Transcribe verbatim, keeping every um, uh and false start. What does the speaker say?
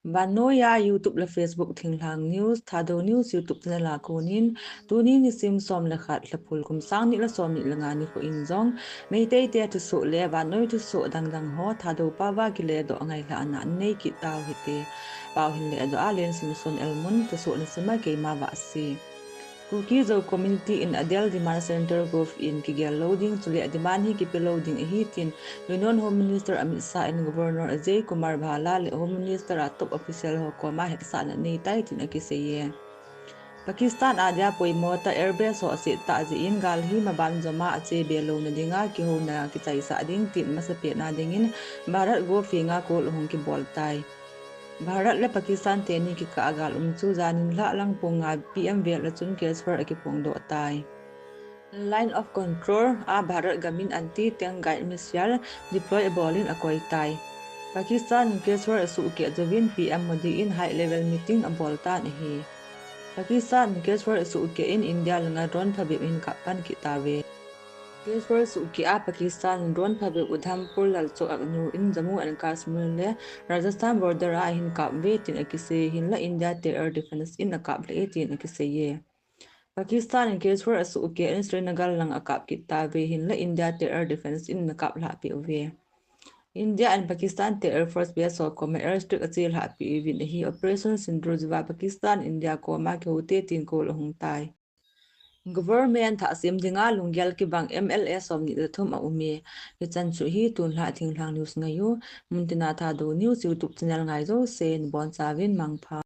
Vannoiya YouTube le Facebook Thinglhang News, Thadou News YouTube channel a konin, tuni nisim som le khat, Lhaphul kum sang ni le som ni le nga nikho in jong, Meitei te thusoh le vannoi thusoh dangdang ho Thadou paova kiledoh ngailhahna nei kit tau hite. Pau hin ledoh a Len Simson Elmun, thusoh na sima keima Vahsi. Kuki-Zo community in a Delhi Demand Center Gov in kigel lou ding, chule demand hi kipe lou ding ahi tin, Union Home Minister Amit Shah in Governor Ajay Kumar Bhalla le Home Minister a top official ho koma hetsahna nei tai tin akiseiye. Pakistan a dia poimo tah airbase ho aset tah jeh in gal hi maban joma ache be louna dinga kihouna kichaisah ding tin masapen a dingin Bharat Gov henga call ahung kibol tai. Bharat le Pakistan teni kikah a gal um chu janin lhah lang pung nga PM vel a chun ceasefire akiphongdoh tai. Line of Control a Bharat gamin anti-tank guided missile deploy abolin akoi tai. Pakistan in ceasefire asuhkeh jouvin PM Modi in high level meeting abol tan ahi. Pakistan in ceasefire asuhkeh in India langa drone phabep ahin kap pan kit tauve. Ceasefire suhkeh a Pakistan in drone phabep Udhampur, Lalchowk, Akhnoor in Jammu and Kashmir le Rajasthan border a ahin kap uve tin akisei, hinla India te air defense in akap lheh e tin akiseiye. Pakistan in ceasefire asuhkeh in Srinagar lang akap kit tauve, hinla India te air defense in akap lhahpeh uve. India in Pakistan te air force base ho koma airstrike achelhahpeh uvin ahi. Operation Sindoor jouva Pakistan India koma kihoute tin call ahung tai. Government thah sem dinga lunggel kibang MLA somni le thum aume. Hichan chu hi tunlhah Thinglhang News ngaiyu, muntina Thadou News YouTube channel ngai jousen nabonchauvin mangpha.